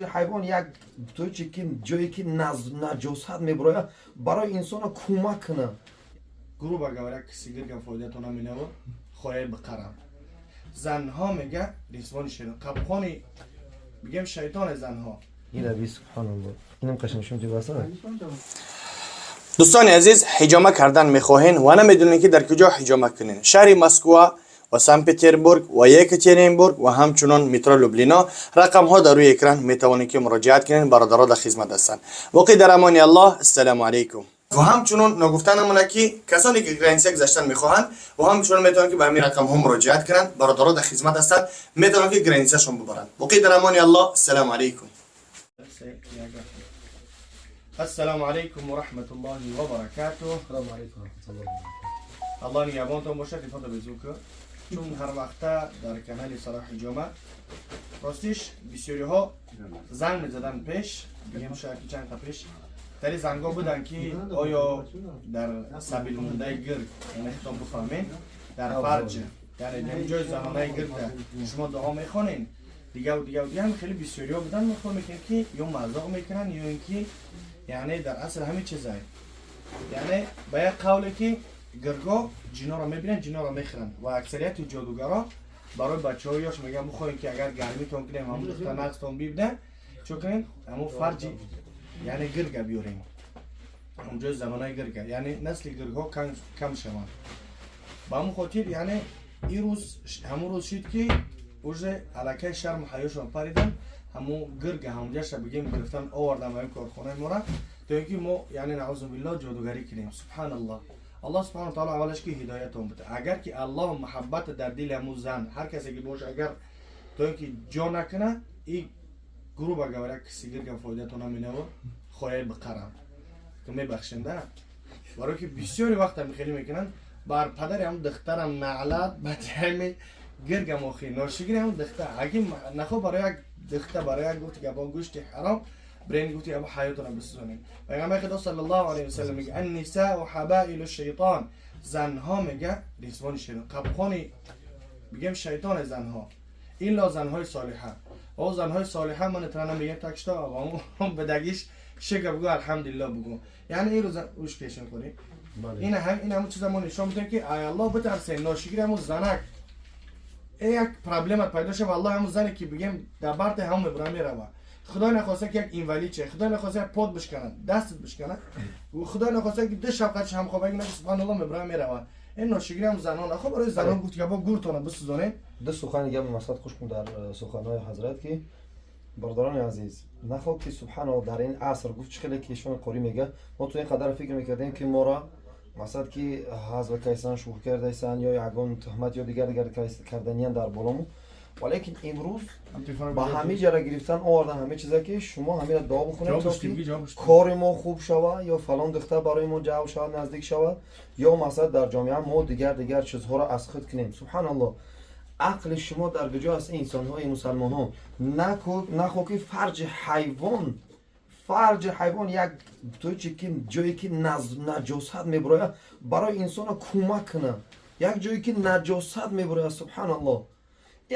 Ҳайвон як точи ки ҷое ки наҷосат мебурояд, барои инсона кӯмак кунад. Грубо говоря, кисигиргам фоидатон наминаву хояи биқарам. Занҳо мега рисвони шайтон, қабқони бигем шайтоне занҳо. Ираби, субҳаналлоҳ, инам қашанг шум ҷибаса. Дӯстони азиз, ҳиҷома кардан мехоҳен ва намедонед, ки дар куҷо ҳиҷома кунен? Шаҳри Москва ва Санкт Петербург ва Екатеринбург ва ҳамчунон метро Люблино, рақамҳо дар рӯи экран, метавонед, ки муроҷиат кунед. Бародаро дар хизмат ҳастанд. Боқӣ дар амони Аллоҳ. Ассалому алайкум. Ва ҳамчунон ногуфта намонад, ки касоне ки граница гузаштан мехоҳанд ва ҳамчунон метавонанд, ки ба ҳамин рақамҳо муроҷиат кунанд. Бародаро дар хизмат ҳастанд, метавонанд, ки границашон бубаранд. Боқӣ дар амони Аллоҳ. Ассалому алайкум. Ассалому алайкум ва раҳматуллоҳи ва баракатуҳ. Ассалому алайкум ва раҳматуллоҳи. Аллоҳ нигаҳбонтон бошад. Телефонто безука, чун ҳар вақта дар канали Салоҳ Ҳиҷома ростиш бисёриҳо занг мезадан. Пеш бигем, шояд ки чанд қа пеш дар ин зангҳо буданд, ки оё дар сабилмондаи гирг, яъне хитоб бифаҳмед, дар фарҷ, яъне дар ҷои занонаи гиргда шумо дуо мехонед, дигаву дигаву дига ҳам хеле бисёриҳо буданд. Мо хиёл мекунем, ки ё мазоқ мекунанд, ё ин ки яъне дар асл ҳамин чизае. Яъне ба як қавле, ки гирго ҷиноро мебинанд, ҷиноро мехӯранд ва аксарияти ҷодугаро барои бачаҳои ёш мегӯянд, бихоҳем, ки агар гармитон кунем, ҳамун духта нағзтон бибина, чо кунем, ҳамун фарҷи, яъне гирга биёрем, ҳамунҷои занонаи гирга, яъне насли гиргҳо кам шаванд. Ба ҳамун хотир, яъне ин рӯз ҳамун рӯз шид, ки уже аллакай шарму ҳаёшон паридан, ҳамун гирга ҳамунҷаша бигем гирифтан, овардан ба ин корхонаи мора, то ин ки мо, яъне наъузу биллоҳ, ҷодугарӣ кунем. Субҳаналлоҳ. Аллоҳ субҳану таала аввалаш ки ҳидоятон буда. Агар ки Аллоҳ муҳаббат дар дили ҳамун зан, ҳар касе ки боша, агар то ин ки ҷо накуна, и грубо говоря, кисигиргам фоидатон наминаву хояи биқарам ки мебахшенда, барое ки бисёри вақт ҳами хеле мекунанд. Бар падари ҳамун духтарам наълат ба ҳами гиргам, охи ношигири ҳамун духтар. Аги нахо барои як духта, барои як гуфти гапо гӯшти ҳаром брен, гуфти гапо ҳаётона бисӯзонем. Пайғамбари Худо саллаллоҳу алайҳи васаллам мега: «Аннисау ҳабаилу шайтон». Занҳо мега рисвони шайтон, қабқони бигем шайтоне занҳо, илло занҳои солиҳа. О занҳои солиҳа ман тана мегем, так что бадагиш шукр бугу, алҳамдулилло бугу. Яъне ин рӯз уш пешин кунӣ, ин ҳам ин ҳамун чиза мо нишон медиҳем, ки ай Аллоҳ битарсем. Ношигири ҳамун занак як проблема пайдо шава, Аллоҳ ҳамун зане ки бигем дар барте ҳамун мебура мерава. Худой нахоста, ки як инвалид ше, худой нахоста, як под бишканад, дастат бишканад, худой нахоста, ки ду шаб қадш ҳамхобагӣ наки, субҳаналлоҳ, мебура мерава. Ин ношигири ҳам занон нахо барои занон гуфт гапо гуртона бисӯзонем. Ду сухани гап мақсад хуш кун дар суханҳои ҳазрат, ки бародарони азиз, нахо ки субҳаналлоҳ, дар ин аср гуфт, чӣ хеле ки ишон қорӣ мега, мо то ин қадар фикр мекардем, ки моро мақсад ки ҳазва кайсан, шӯхӣ кардайсан ё ягон туҳмат ё дигар дигар карданиян дар болому. Валекин имрӯз ба ҳами ҷара гирифтан овардан ҳаме чиза, ки шумо ҳамира дуо бихонед, то ки кори мо хуб шавад, ё фалон духтар барои мо ҷавб шавад, наздик шавад, ё мақсад дар ҷомеа мо дигар дигар чизҳоро аз худ кунем. Субҳаналлоҳ, ақли шумо дар куҷо аст, инсонҳои мусалмонҳо? Нахо ки фарҷи ҳайвон, фарҷи ҳайвон як точи ки ҷое ки наҷосат мебурояд, барои инсона кӯмак кунад. Як ҷое ки наҷосат мебурояд, субҳаналлоҳ.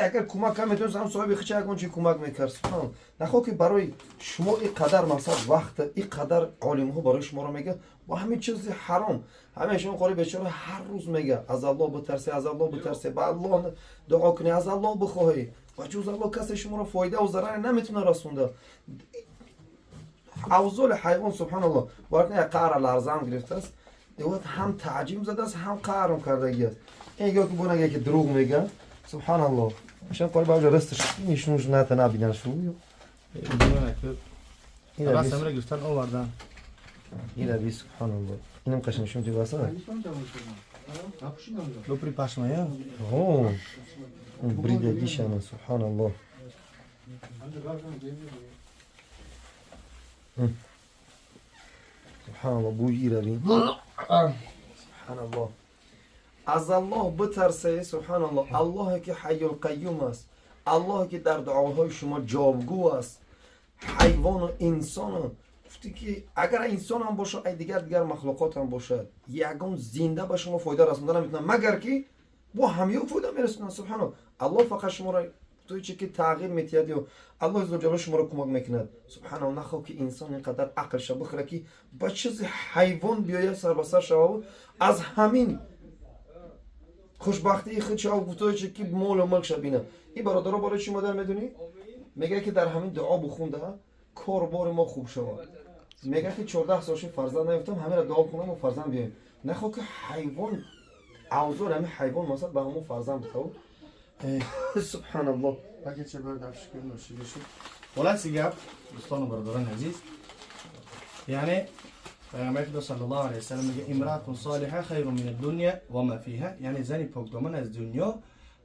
Агар кӯмак кар метавонист, ҳам соҳиби хича ягон чи кӯмак мекард. Субҳаналлоҳ, нахо ки барои шумо ин қадар мақсад вақт, ин қадар олимҳо барои шуморо мега бо ҳамин чизи ҳаром. Ҳамин шумо қори бечора ҳар рӯз мега: аз Аллоҳ битарсе, аз Аллоҳ битарсе, ба Аллоҳ дуо кунӣ, аз Аллоҳ бихоҳӣ. Ва ҷуз Аллоҳ касе шуморо фоидаву зараре наметавона расонда. Авзоли ҳайвон, субҳаналлоҳ, бояд як қаъра ларзаам гирифтааст, ҳам таъҷим задааст, ҳам қаърм кардагиаст. Ин ё ки бо нага ки дурӯғ мега. Субҳаналлоҳ, шан қори баъҷа расташ нишунуш ната набинан шу. Расамра гирифтан, овардан. Ираби, субҳаналлоҳ, инам қашанг шум ҷибаса. Лупри пашмая. О, бридагишана, субҳаналлоҳ. Субҳаналлоҳ, бӯи ираби, субҳаналлоҳ. Аз Аллоҳ битарсе, субҳаналлоҳ. Аллоҳе ки ҳайюл қаюм аст, Аллоҳе ки дар дуоҳои шумо ҷавобгӯ аст. Ҳайвону инсону гуфти ки агар инсонам бошад, ай дигар дигар махлуқотам бошад, ягон зинда ба шумо фоида расонда наметавонад, магар ки бо ҳамё фоида мерасонад. Субҳаналлоҳ, Аллоҳ фақат шуморо Гуфтои чи ки тағйир метиҳад ё Аллоҳи зулҷалол шуморо кӯмак мекунад. Субҳаналлоҳ, нахоҳ ки инсон инқадар ақлша бихӯра, ки ба чизи ҳайвон биёяд, сар ба сар шававу аз ҳамин хушбахтии худ шава, гуфтои чи ки молу мулкша бина. Ин бародаро барои чӣ модар медонӣ? Мегӯяд, ки дар ҳамин дуо бухунда корбори мо хуб шавад. Мегӯяд, ки 14 сол шуд, фарзанд наёфтам, ҳамеро дуо кунам ва фарзанд биёем. Нахоҳ ки ҳайвон авзор ҳамин ҳайвон масалан ба ҳамон фарзанд бутаву. Субҳаналлоҳ. Хулоси гап, дӯстону бародарони азиз, яъне پیامبر خدا صلی الله علیه و سلم میگه امرأة صالحة خیر من الدنيا و ما فيها، یعنی زنی پاکدامن از دنیا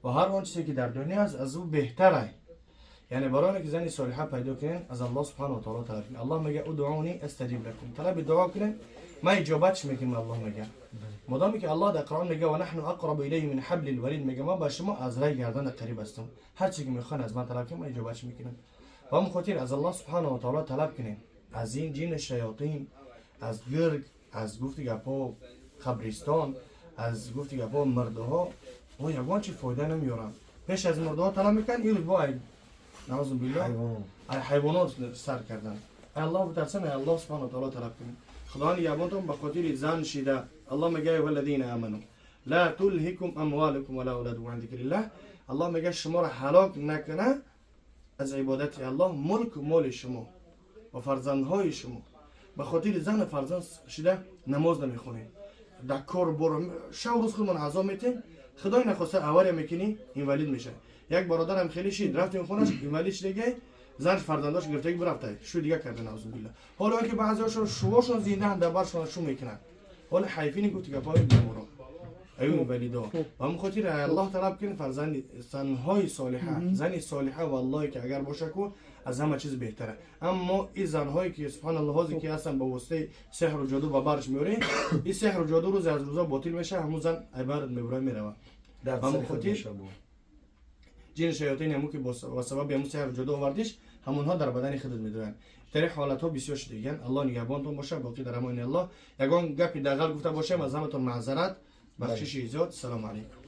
و هر آن چیزی که در دنیا است از او بهتره. یعنی برای که زنی صالحه پیدا کنین از الله سبحانه و تعالی طلب کنین. الله میگه ادعوني استجب لكم، طلب دعا کنین ما اجابتش میکنیم. الله میگه مادامی که الله در قرآن میگه و نحن اقرب الیه من حبل الورید، میگه ما با شما از رای گردن قریب هستم، هر چی که میخوان از من طلب کنین ما اجابتش میکنم. و هم خاطر از الله سبحانه و تعالی طلب کنین از این جن شیاطین، از گرگ، از گفتی گپا قبرستان، از گفتی گپا مرده ها و یگان چی فایده نمیارن. پیش از مرده ها طلب میکنن، این با نعوذ بالله حیوانات سر کردن. الله بترسن، الله سبحانه و تعالی طلب کنین. خدا نگهبانتون به خاطر زن شیده. الله میگه ایها الذین آمنوا لا تلهکم اموالکم ولا اولادکم عن ذکر الله. الله میگه شما را هلاک نکنه از عبادت الله، ملک و مال شما و فرزندهای شما. به خاطر زن فرزند شده نماز نمیخونین، در کار بار شب روز خودمان عذاب میتین، خدای نخواسته اواری میکنی اینوالید میشه. یک برادرم خیلی شید رفتیم خونش اینوالید شده، دیگه زنش فرزنداش گرفته برفته شو دیگه کرده، نعوذ بالله. حالا که بعضیاشون شواشون زنده هم در برشون شو میکنن، حالا حیفینی گفت که پای بیمارا ایو اینوالیدا. و هم خاطر الله طلب کن فرزند زنهای صالحه، زن صالحه والله که اگر باشه کو از همه چیز بهتره. اما این زنهایی که سبحان الله هازی که هستن با واسطه سحر و جادو و برش میاره، این سحر و جادو روز از روزا باطل میشه، همون زن عبارت میبره میره. در و سر خود خاطر میشه بود. جن شیاطین همون که با سبب همون سحر و جادو آوردیش همونها در بدن خودت میدونن. در حالت ها بسیار شده. الله نگهبانتون باشه، باقی در امان الله. یگان گپی دغل گفته باشم از همتون معذرت، بخشش زیاد. سلام علیکم.